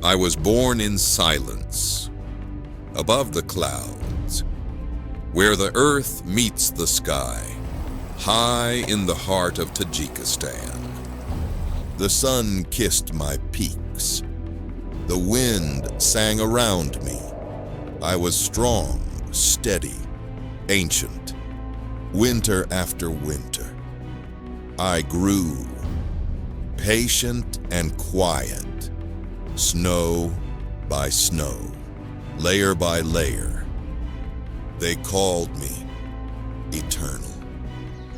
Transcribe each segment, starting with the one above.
I was born in silence, above the clouds, where the earth meets the sky, high in the heart of Tajikistan. The sun kissed my peaks. The wind sang around me. I was strong, steady, ancient. Winter after winter, I grew, patient and quiet, snow by snow, layer by layer. They called me eternal,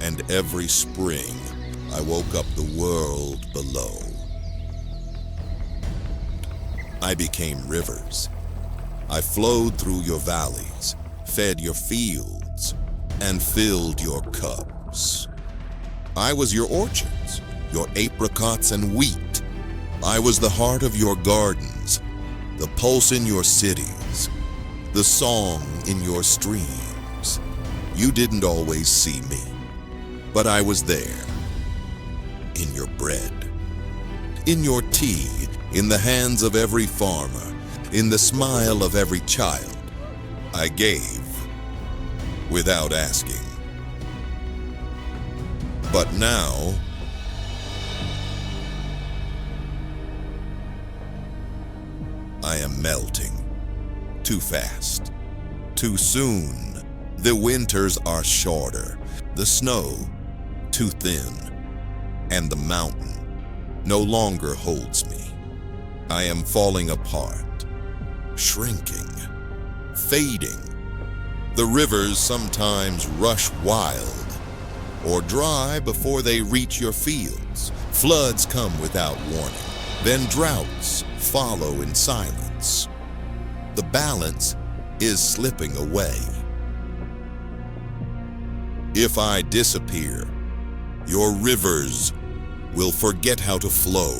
and every spring I woke up the world below. I became rivers. I flowed through your valleys, fed your fields, and filled your cups. I was your orchards, your apricots and wheat. I was the heart of your gardens, the pulse in your cities, the song in your streams. You didn't always see me, but I was there, in your bread, in your tea, in the hands of every farmer, in the smile of every child. I gave without asking. But now, I am melting. Too fast. Too soon. The winters are shorter, the snow too thin, and the mountain no longer holds me. I am falling apart, shrinking, fading. The rivers sometimes rush wild or dry before they reach your fields. Floods come without warning. Then droughts follow in silence. The balance is slipping away. If I disappear, your rivers will forget how to flow.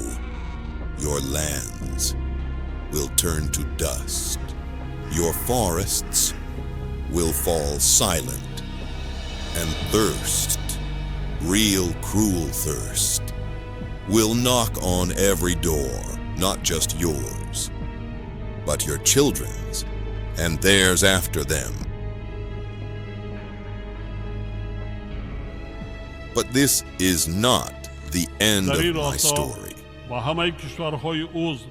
Your lands will turn to dust. Your forests will fall silent. And thirst, real cruel thirst, will knock on every door, not just yours, but your children's and theirs after them. But this is not the end Дар of ин my росто story. Ба ҳамаи кишварҳои узв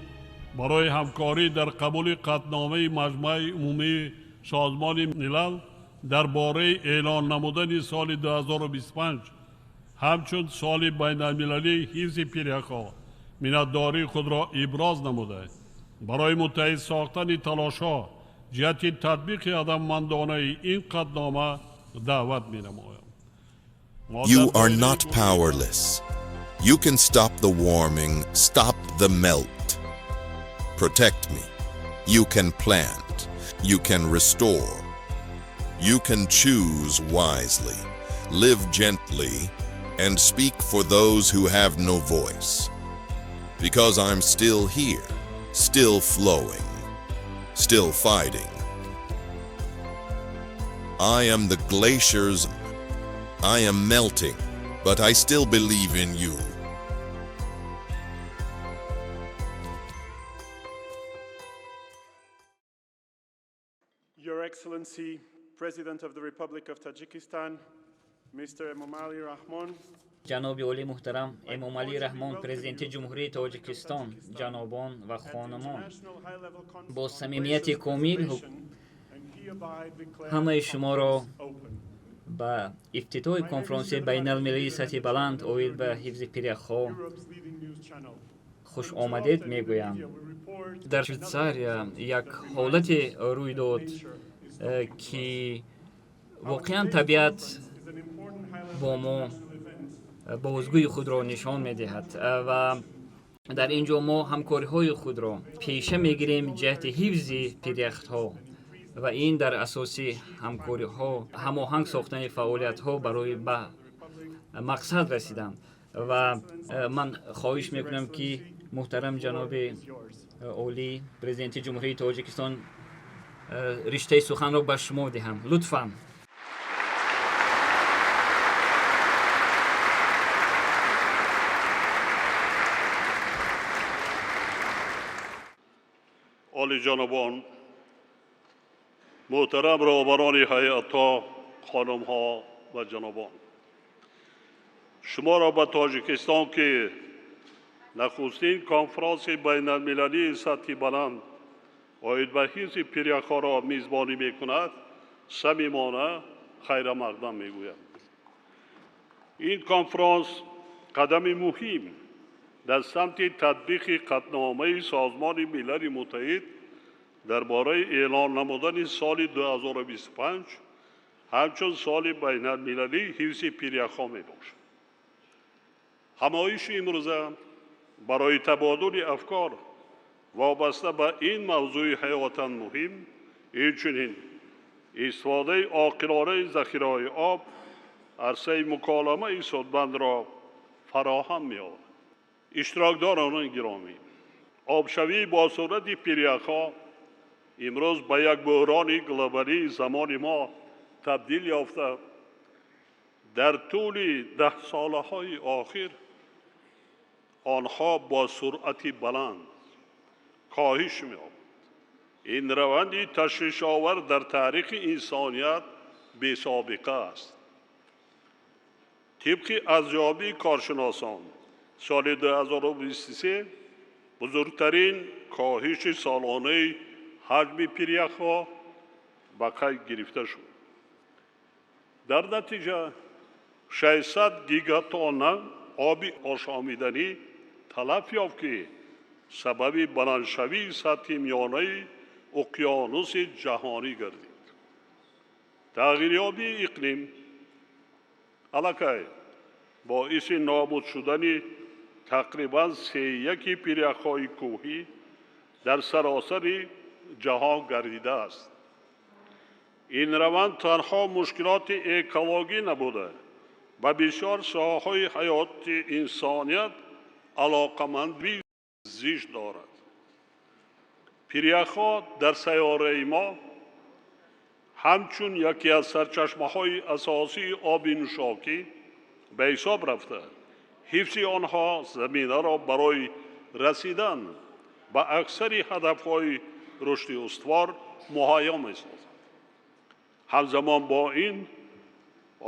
барои ҳамкорӣ дар қабули қатъномаи Маҷмаи Умумии Созмони Милал дар бораи эълон намудани соли 2025 ҳамчун соли байналмилалии ҳифзи пиряхҳо миннатдории худро иброз намуда, барои муттаҳид сохтани талошҳо ҷиҳати татбиқи ҳадафмандонаи ин қатънома даъват менамоям. You are not powerless. You can stop the warming, stop the melt. Protect me. You can plant. You can restore. You can choose wisely, live gently, and speak for those who have no voice. Because I'm still here, still flowing, still fighting. I am the glaciers. I am melting, but I still believe in you. Your Excellency, President of the Republic of Tajikistan, Mr. Emomali Rahmon, Ҷаноби олӣ муҳтарам Эмомалӣ Раҳмон, Президенти Ҷумҳурии Тоҷикистон, ҷанобон ва хонумон, бо самимияти комил ҳамаи шуморо ба ифтитоҳи конфронсияи байналмилалии сатҳи баланд оид ба ҳифзи пиряхҳо хушомадед мегӯям. Дар Швейтсария як ҳолате рӯй дод, ки воқеан табиат бо мо бозгӯи худро нишон медиҳад ва дар ин ҷо мо ҳамкориҳои худро пеша мегирем ҷиҳати ҳифзи пиряхтҳо ва ин дар асоси ҳамкориҳо, ҳамоҳанг сохтани фаъолиятҳо барои ба мақсад расидан. Ва ман хоҳиш мекунам, ки муҳтарам ҷаноби олӣ, Президенти Ҷумҳурии Тоҷикистон, риштаи суханро ба шумо диҳам, лутфан. Олиҷанобон, муҳтарам роҳбарони ҳайатҳо, хонумҳо ва ҷанобон, шуморо ба Тоҷикистон, ки нахустин конфронси байналмилалии сатҳи баланд оид ба ҳифзи пиряхҳоро мизбонӣ мекунад, самимона хайрамақдам мегӯям. Ин конфронс қадами муҳим дар самти татбиқи қатъномаи Созмони Милали Муттаҳид дар бораи эълон намудани соли 2025 ҳамчун соли байналмилалии ҳифзи пиряхҳо мебошад. Ҳамоиши имрӯза барои табодули афкор вобаста ба ин мавзӯи ҳаётан муҳим, инчунин истифодаи оқилонаи захираҳои об арсаи муколамаи судмандро фароҳам меорад. Иштирокдорони гиромӣ, обшавӣ бо суръати пиряхҳо имрӯз ба як буҳрони глобалии замони мо табдил ёфта, дар тӯли даҳсолаҳои охир онҳо бо суръати баланд коҳиш меёбанд. Ин раванди ташвишовар дар таърихи инсоният бесобиқа аст. Тибқи арзёбии коршиносон, соли 2023 бузургтарин коҳиши солонаи ҳаҷми пиряхҳо ба қайд гирифта шуд. Дар натиҷа 600 гигатонна оби ошомиданӣ талаф ёфт, ки сабаби баландшавии сатҳи миёнаи уқёнуси ҷаҳонӣ гардид. Тағйирёбии иқлим аллакай боиси нобуд шудани тақрибан сеяки пиряхҳои кӯҳӣ дар саросари ҷаҳон гардидааст. Ин раванд танҳо мушкилоти экологӣ набуда, ба бисёр соҳаҳои ҳаёти инсоният алоқамандии зич дорад. Пиряхҳо дар сайёраи мо ҳамчун яке аз сарчашмаҳои асосии оби нӯшокӣ ба ҳисоб рафта, ҳифзи онҳо заминаро барои расидан ба аксари ҳадафҳои рушди устувор муҳайё месозад. Ҳамзамон бо ин,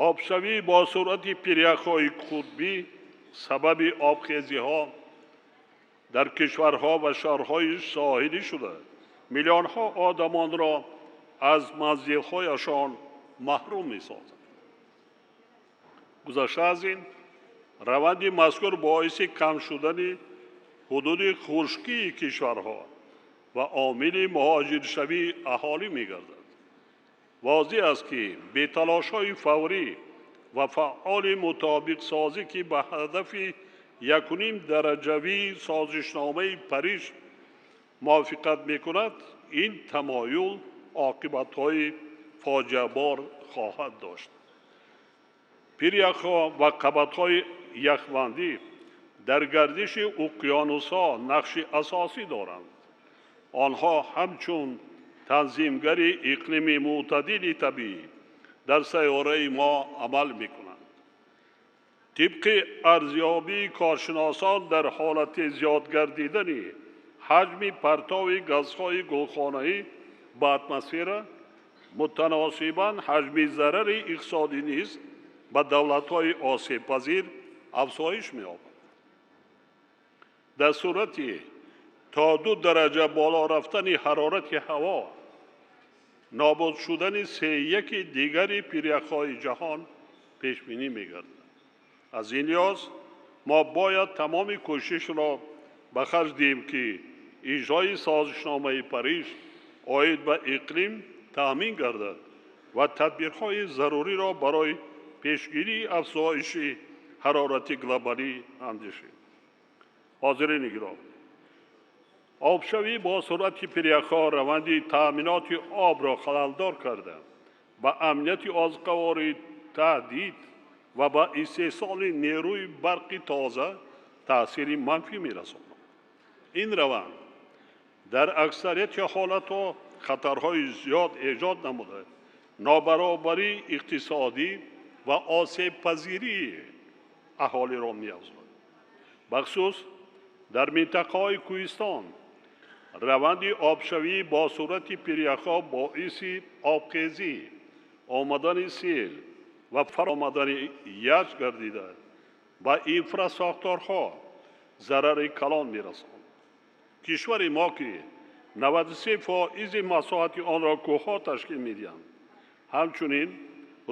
обшавӣ бо суръати пиряхҳои қутбӣ сабаби обхезиҳо дар кишварҳо ва шаҳрҳои соҳилӣ шуда, миллионҳо одамонро аз манзилҳояшон маҳрум месозад. Гузашта аз ин, раванди мазкур боиси кам шудани ҳудуди хушкии кишварҳо ва омили муҳоҷиршавии аҳолӣ мегардад. Возеҳ аст, ки беталошҳои фаврӣ ва фаъоли мутобиқсозӣ, ки ба ҳадафи 1.5 дараҷавии созишномаи Париж мувофиқат мекунад, ин тамоюл оқибатҳои фоҷиабор хоҳад дошт. Пиряхҳо ва қабатҳои яхбандӣ дар гардиши уқёнусҳо нақши асосӣ доранд. Онҳо ҳамчун танзимгари иқлими мӯътадили табиӣ дар сайёраи мо амал мекунанд. Тибқи арзёбии коршиносон, дар ҳолати зиёд гардидани ҳаҷми партови газҳои гулхонаӣ ба атмосфера, мутаносибан ҳаҷми зарари иқтисодӣ низ ба давлатҳои осебпазир афзоиш меёбад. Дар сурати то 2 дараҷа боло рафтани ҳарорати ҳаво, нобуд шудани сеяки дигари пиряхҳои ҷаҳон пешбинӣ мегардад. Аз ин лиҳоз мо бояд тамоми кӯшишро ба харҷ диҳем, ки иҷрои созишномаи Париж оид ба иқлим таъмин гардад ва тадбирҳои заруриро барои пешгирии афзоиши ҳарорати глобалӣ андешем. Ҳозирини гиромӣ, обшавӣ бо суръати пиряхҳо раванди таъминоти обро халалдор карда, ба амнияти озуқаворӣ таҳдид ва ба истеҳсоли нерӯи барқи тоза таъсири манфӣ мерасонад. Ин раванд дар аксарияти ҳолатҳо хатарҳои зиёд эҷод намуда, нобаробарии иқтисодӣ ва осебпазирии аҳолиро меафзояд. Бахусус дар минтақаҳои кӯҳистон Раванди обшавӣ бо суръати пиряхҳо боиси обхезӣ, омадани сел ва фаромадани ях гардида, ба инфрасохторҳо зарари калон мерасонад. Кишвари мо, ки 93% масоҳати онро кӯҳҳо ташкил медиҳанд, ҳамчунин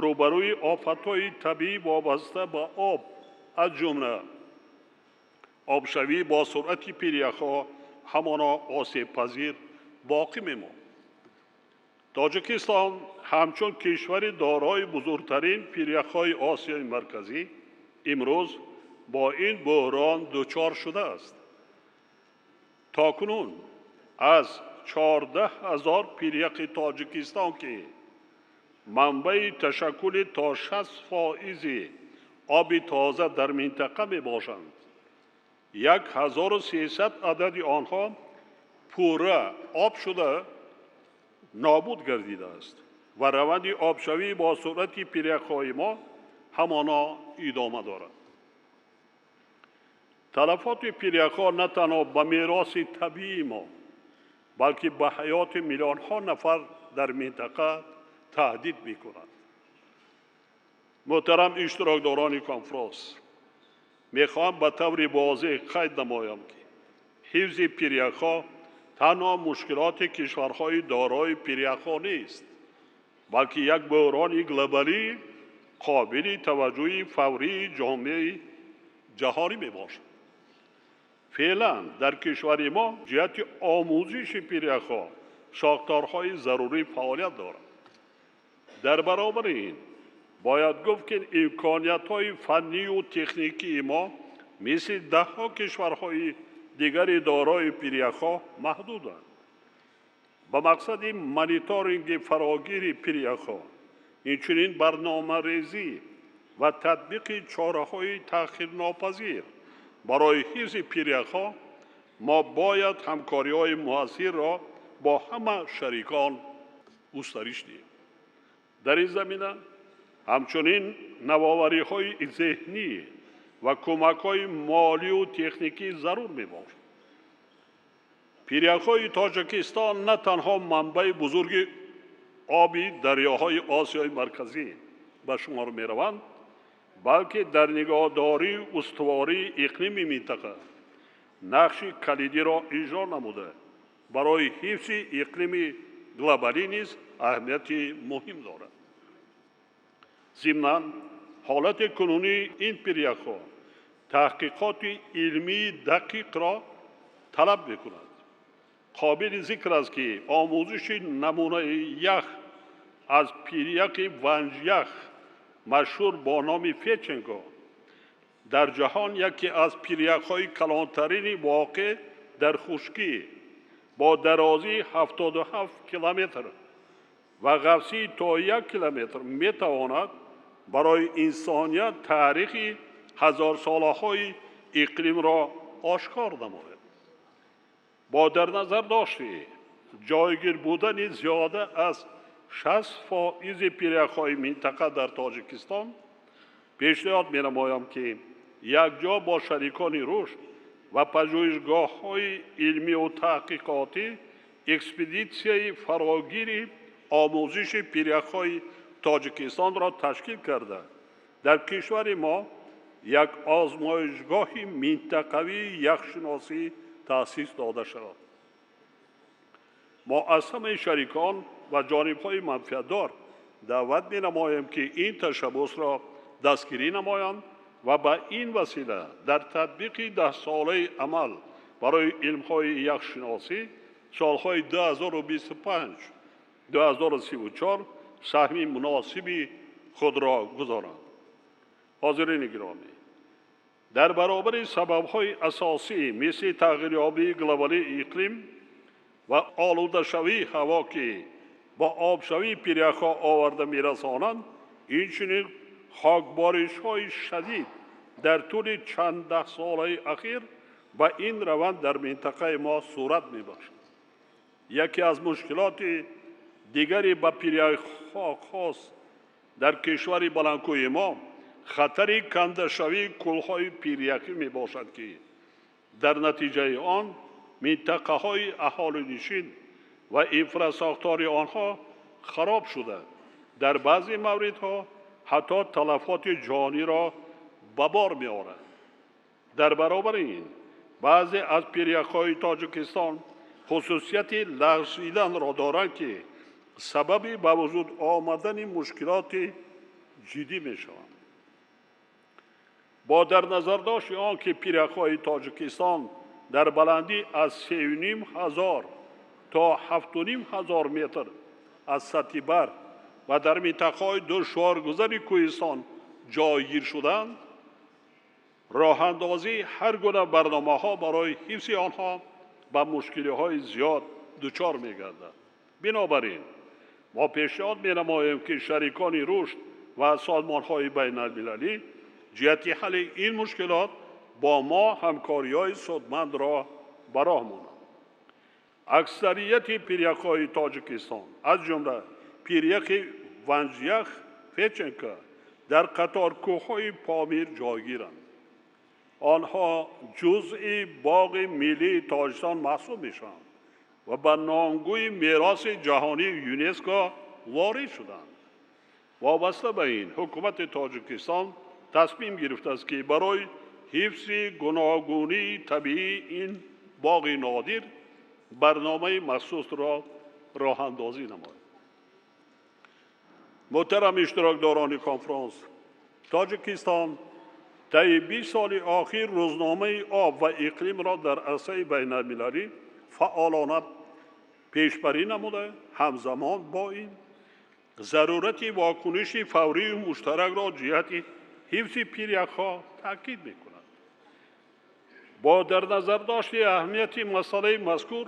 рӯбарӯи офатҳои табиӣ вобаста ба об, аз ҷумла обшавӣ бо суръати пиряхҳо, ҳамоно осебпазир боқӣ мемонад. Тоҷикистон ҳамчун кишвари дорои бузургтарин пиряхҳои Осиёи Марказӣ имрӯз бо ин буҳрон дучор шудааст. То кунун аз 14 000 пиряхи Тоҷикистон, ки манбаи ташаккули то 60% оби тоза дар минтақа мебошанд, 1300 адади онҳо пурра об шуда нобуд гардидааст ва раванди обшавӣ бо суръати пиряхҳои мо ҳамоно идома дорад. Талафоти пиряхҳо на танҳо ба мероси табиии мо, балки ба ҳаёти миллионҳо нафар дар минтақа таҳдид мекунад. Муҳтарам иштирокдорони конфронс, мехоҳам ба таври возеҳ қайд намоям, ки ҳифзи пиряхҳо танҳо мушкилоти кишварҳои дорои пиряхҳо нест, балки як буҳрони глобалӣ, қобили таваҷҷӯҳи фаврии ҷомеаи ҷаҳонӣ мебошад. Феълан дар кишвари мо ҷиҳати омӯзиши пиряхҳо сохторҳои зарурӣ фаъолият дорад. Дар баробари ин бояд гуфт, ки имкониятҳои фаннию техникии мо мисли даҳҳо кишварҳои дигари дорои пиряхҳо маҳдуданд. Ба мақсади мониторинги фарогири пиряхҳо, инчунин барномарезӣ ва татбиқи чораҳои таъхирнопазир барои ҳифзи пиряхҳо мо бояд ҳамкориҳои муассирро бо ҳама шарикон густариш диҳем. Дар ин замина ҳамчунин навовариҳои зеҳнӣ ва кӯмакҳои молию техникӣ зарур мебошад. Пиряхҳои Тоҷикистон на танҳо манбаи бузурги оби дарёҳои Осиёи Марказӣ ба шумор мераванд, балки дар нигоҳдории устувории иқлими минтақа нақши калидиро иҷро намуда, барои ҳифзи иқлими глобалӣ низ аҳамияти муҳим дорад. Зимнан, ҳолати кунунии ин пиряхҳо таҳқиқоти илмии дақиқро талаб мекунад. Қобили зикр аст, ки омӯзиши намунаи ях аз пиряхи Ванҷях, машҳур бо номи Федченко, дар ҷаҳон яке аз пиряхҳои калонтарини воқеъ дар хушкӣ, бо дарозии 77 километр ва ғафсии то 1 километр, метавонад барои инсоният таърихи ҳазорсолаҳои иқлимро ошкор намояд. Бо дар назар дошти ҷойгир будани зиёда аз 60% пиряхҳои минтақа дар Тоҷикистон, пешниҳод менамоям, ки якҷо бо шарикони рушд ва пажӯҳишгоҳҳои илмию таҳқиқотӣ экспедитсияи фарогири омӯзиши пиряхҳои Тоҷикистонро ташкил карда, дар кишвари мо як озмоишгоҳи минтақавии яхшиносӣ таъсис дода шавад. Мо аз ҳамаи шарикон ва ҷонибҳои манфиатдор даъват менамоем, ки ин ташаббусро дастгирӣ намоянд ва ба ин васила дар татбиқи даҳсолаи амал барои илмҳои яхшиносӣ, солҳои 2025 2034, саҳми муносиби худро гузоранд. Ҳозирини гиромӣ, дар баробари сабабҳои асосӣ мисли тағйирёбии глобалии иқлим ва олудашавии ҳаво, ки бо обшавии пиряхҳо оварда мерасонанд, инчунин хокборишҳои шадид дар тӯли чанд даҳсолаи ахир ба ин раванд дар минтақаи мо сурат мебахшад. Яке аз мушкилоти дигари ба пиряхҳо хос дар кишвари баландкӯҳи мо хатари кандашавии кӯлҳои пиряхӣ мебошад, ки дар натиҷаи он минтақаҳои аҳолинишин ва инфрасохтори онҳо хароб шуда, дар баъзе мавридҳо ҳатто талафоти ҷониро ба бор меорад. Дар баробари ин, баъзе аз пиряхҳои Тоҷикистон хусусияти лағзиданро доранд, ки сабаби ба вуҷуд омадани мушкилоти ҷиддӣ мешаванд. Бо дар назардошти он ки пиряхҳои Тоҷикистон дар баландӣ аз 3500 то 7500 метр аз сатҳи баҳр ва дар минтақаҳои душворгузари кӯҳистон ҷойгир шуданд, роҳандозии ҳар гуна барномаҳо барои ҳифзи онҳо ба мушкилиҳои зиёд дучор мегардад. Бинобар ин, мо пешниҳод менамоем, ки шарикони рушд ва созмонҳои байналмилалӣ ҷиҳати ҳалли ин мушкилот бо мо ҳамкориҳои судмандро ба роҳ монанд. Аксарияти пиряхҳои Тоҷикистон, аз ҷумла пиряхи Ванҷях Федченко, дар қаторкӯҳҳои Помир ҷойгиранд. Онҳо ҷузъи боғи миллии Тоҷикистон маҳсуб мешаванд ва ба номгӯи мероси ҷаҳонии ЮНЕСКО ворид шуданд. Вобаста ба ин, ҳукумати Тоҷикистон тасмим гирифтааст, ки барои ҳифзи гуногунии табиии ин боғи нодир барномаи махсусро роҳандозӣ намояд. Муҳтарам иштирокдорони конфронс, Тоҷикистон таи 20 соли охир рӯзномаи об ва иқлимро дар арсаи байналмилалӣ фаъолона пешбарӣ намуда, ҳамзамон бо ин зарурати вокуниши фаврию муштаракро ҷиҳати ҳифзи пиряхҳо таъкид мекунад. Бо дар назардошти аҳамияти масъалаи мазкур,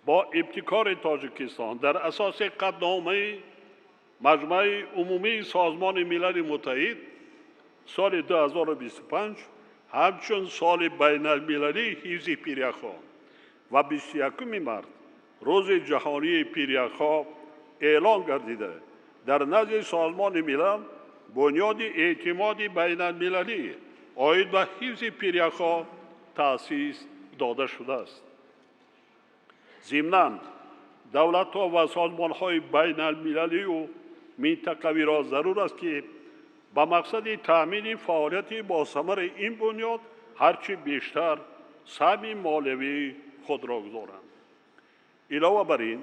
бо ибтикори Тоҷикистон дар асоси қатъномаи Маҷмаи Умумии Созмони Милали Муттаҳид соли 2025 ҳамчун соли байналмилалии ҳифзи пиряхҳо ва 21 март рӯзи ҷаҳонии пиряхҳо эълон гардида, дар назди Созмони Милал бунёди эътимоди байналмилалӣ оид ба ҳифзи пиряхҳо таъсис дода шудааст. Зимнан, давлатҳо ва созмонҳои байналмилалию минтақавиро зарур аст, ки ба мақсади таъмини фаъолияти босамари ин бунёд ҳарчи бештар саҳми молиявии худро гузоранд. Илова бар ин,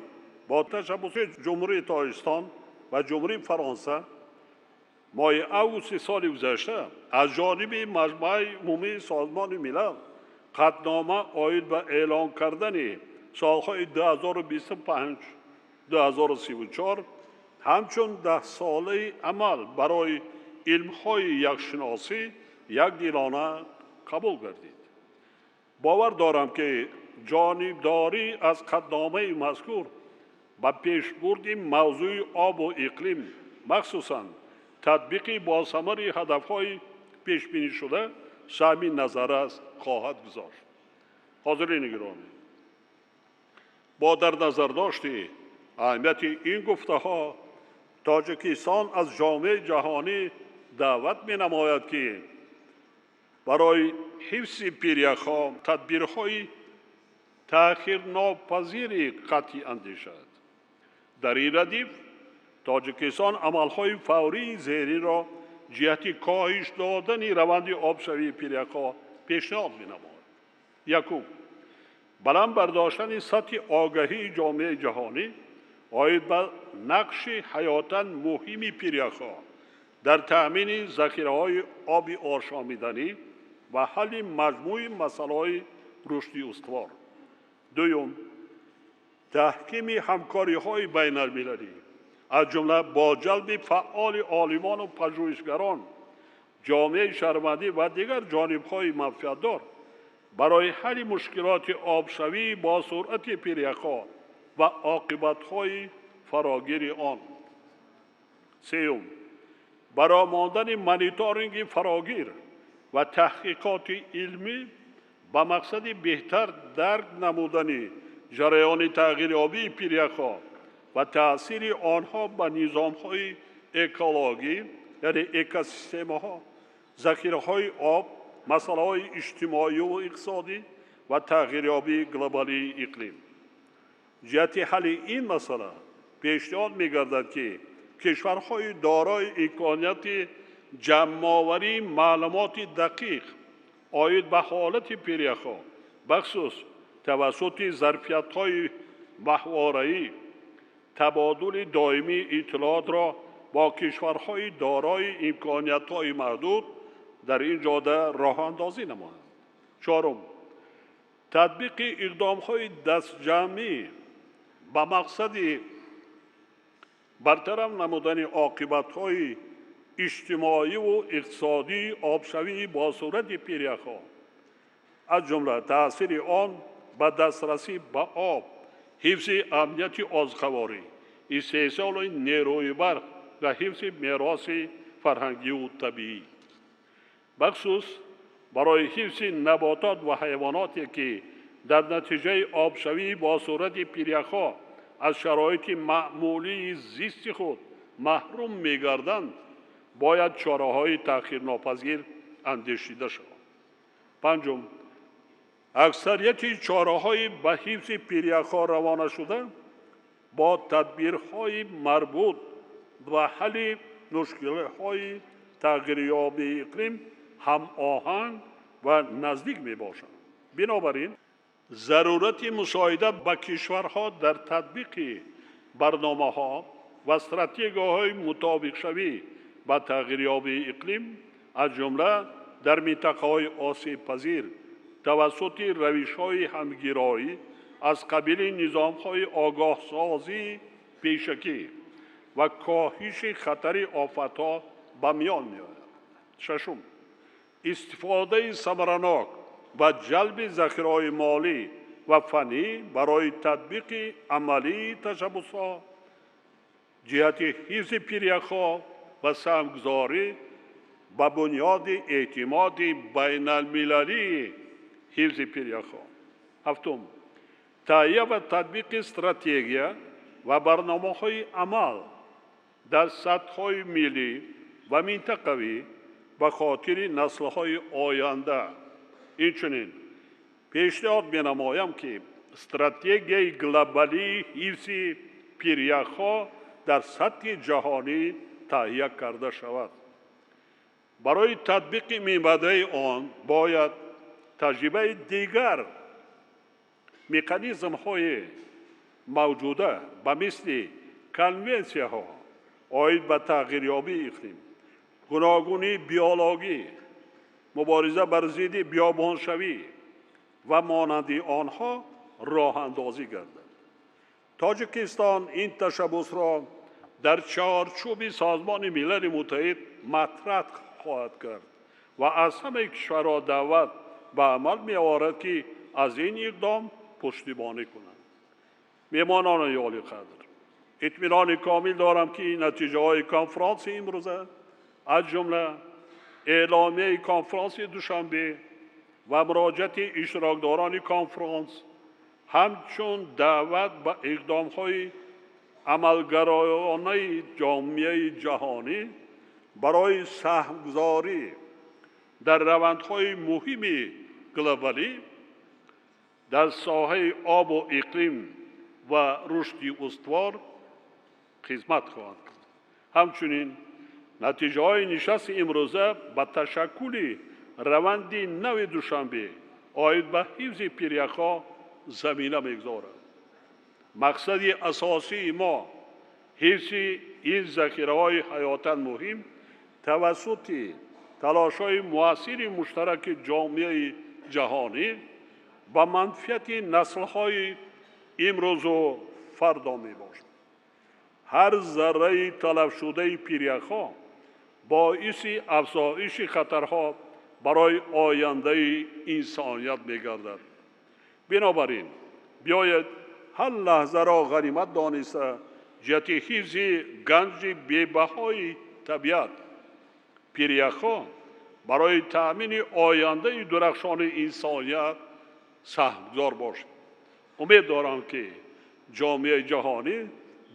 бо ташаббуси Ҷумҳурии Тоҷикистон ва Ҷумҳурии Фаронса моҳи августи соли гузашта аз ҷониби Маҷмаи Умумии Созмони Милал қатънома оид ба эълон кардани солҳои 2025-2034 ҳамчун даҳсолаи амал барои илмҳои яхшиносӣ якдилона қабул гардид. Бовар дорам, ки ҷонибдорӣ аз қатъномаи мазкур ба пешбурди мавзӯи обу иқлим, махсусан татбиқи босамари ҳадафҳои пешбинишуда, саҳми назаррас хоҳад гузошт. Ҳозирини гиромӣ, бо дар назардошти аҳамияти ин гуфтаҳо, Тоҷикистон аз ҷомеаи ҷаҳонӣ даъват менамояд, ки барои ҳифзи пиряхҳо тадбирҳои таъхирнопазири қатъӣ андешад. Дар ин радиф Тоҷикистон амалҳои фаврии зеринро ҷиҳати коҳиш додани раванди обшавии пиряхҳо пешниҳод менамояд. Якум, баланд бардоштани сатҳи огаҳии ҷомеаи ҷаҳонӣ оид ба нақши ҳаётан муҳими пиряхҳо дар таъмини захираҳои оби ошомиданӣ ва ҳалли маҷмӯи масъалаҳои рушди устувор. Дуюм, таҳкими ҳамкориҳои байналмилалӣ, аз ҷумла бо ҷалби фаъоли олимону пажӯҳишгарон, ҷомеаи шаҳрвандӣ ва дигар ҷонибҳои манфиатдор барои ҳалли мушкилоти обшавӣ бо суръати пиряхҳо ва оқибатҳои фарогири он. Сеюм, баромондани мониторинги фарогир ва таҳқиқоти илмӣ ба мақсади беҳтар дарк намудани ҷараёни тағйирёбии пиряхҳо ва таъсири онҳо ба низомҳои экологӣ, яъне экосистемаҳо, захираҳои об, масъалаҳои иҷтимоию иқтисодӣ Ва тағйирёбии глобалии иқлим. Ҷиҳати ҳалли ин масъала пешниҳод мегардад, ки кишварҳои дорои имконияти ҷамъоварии маълумоти дақиқ оид ба ҳолати пиряхҳо, бахусус тавассути зарфиятҳои маҳвораӣ, табодули доимии иттилоотро бо кишварҳои дорои имкониятҳои маҳдуд дар ин ҷода роҳандозӣ намоянд. Чорум, татбиқи иқдомҳои дастҷамъӣ ба мақсади бартараф намудани оқибатҳои иҷтимоиву иқтисодии обшавии босуръати пиряхҳо, аз ҷумла таъсири он ба дастрасӣ ба об, ҳифзи амнияти озуқаворӣ, истеҳсоли нерӯи барқ ва ҳифзи мероси фарҳангию табиӣ, бахусус барои ҳифзи наботот ва ҳайвоноте, ки дар натиҷаи обшавии босуръати пиряхҳо аз шароити маъмулии зисти худ маҳрум мегарданд, бояд чораҳои таъхирнопазир андешида шаванд. Панҷум, аксарияти чораҳои ба ҳифзи пиряхҳо равонашуда бо тадбирҳои марбут ба ҳалли мушкилиҳои тағйирёбии иқлим ҳамоҳанг ва наздик мебошанд. Бинобар ин, зарурати мусоидат ба кишварҳо дар татбиқи барномаҳо ва стратегияҳои мутобиқшавӣ ба тағйирёбии иқлим, аз ҷумла дар минтақаҳои осебпазир, тавассути равишҳои ҳамгироӣ аз қабили низомҳои огоҳсозии пешакӣ ва коҳиши хатари офатҳо ба миён меояд. Шашум, истифодаи самаранок ва ҷалби захираҳои молӣ ва фаннӣ барои татбиқи амалии ташаббусҳо ҷиҳати ҳифзи пиряхҳо ва саҳмгузорӣ ба бунёди эътимоди байналмилалии ҳифзи пиряхҳо. Ҳафтум, таҳия ва татбиқи стратегия ва барномаҳои амал дар сатҳҳои миллӣ ва минтақавӣ ба хотири наслҳои оянда. Инчунин пешниҳод менамоям, ки стратегияи глобалии ҳифзи пиряхҳо дар сатҳи ҷаҳонӣ таҳия карда шавад. Барои татбиқи минбаъдаи он бояд таҷрибаи дигар механизмҳои мавҷуда, ба мисли конвенсияҳо оид ба тағйирёбии иқлим, гуногунии биологӣ, мубориза бар зидди биёбоншавӣ ва монанди онҳо роҳандозӣ гардад. Тоҷикистон ин ташаббусро дар чорчӯби Созмони Милали Муттаҳид матраҳ хоҳад кард ва аз ҳамаи кишварҳо даъват ба амал меоварад, ки аз ин иқдом пуштибонӣ кунанд. Меҳмонони олиқадр, итминони комил дорам, ки натиҷаҳои конфронси имрӯза, аз ҷумла эъломияи конфронси Душанбе ва муроҷиати иштирокдорони конфронс, ҳамчун даъват ба иқдомҳои амалгароёнаи ҷомеаи ҷаҳонӣ барои саҳмгузорӣ дар равандҳои муҳими глобалӣ дар соҳаи обу иқлим ва рушди устувор хизмат хоҳанд кард. Ҳамчунин натиҷаҳои нишасти имрӯза ба ташаккули раванди нави Душанбе оид ба ҳифзи пиряхҳо замина мегузорад. Мақсади асосии мо ҳифзи ин захираҳои ҳаётан муҳим тавассути талошҳои муассири муштараки ҷомеаи ҷаҳонӣ ба манфиати наслҳои имрӯзу фардо мебошад. Ҳар зарраи талафшудаи пиряхҳо боиси афзоиши хатарҳо барои ояндаи инсоният мегардад. Бинобар ин, биёед ҳар лаҳзаро ғанимат дониста, ҷиҳати ҳифзи ганҷи бебаҳои табиат, пиряхҳо, барои таъмини ояндаи дурахшони инсоният саҳмгузор бошем. Умед дорам, ки ҷомеаи ҷаҳонӣ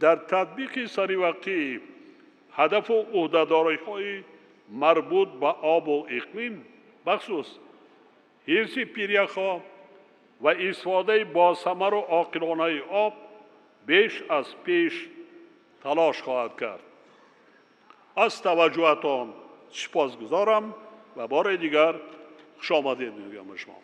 дар татбиқи саривақтии ҳадафу ӯҳдадориҳои марбут ба обу иқлим, бахусус ҳифзи пиряхҳо, Ва истифодаи босамару оқилонаи об беш аз пеш талош хоҳад кард. Аз таваҷҷӯҳатон сипосгузорам ва бори дигар хушомадед мегӯям ба шумо.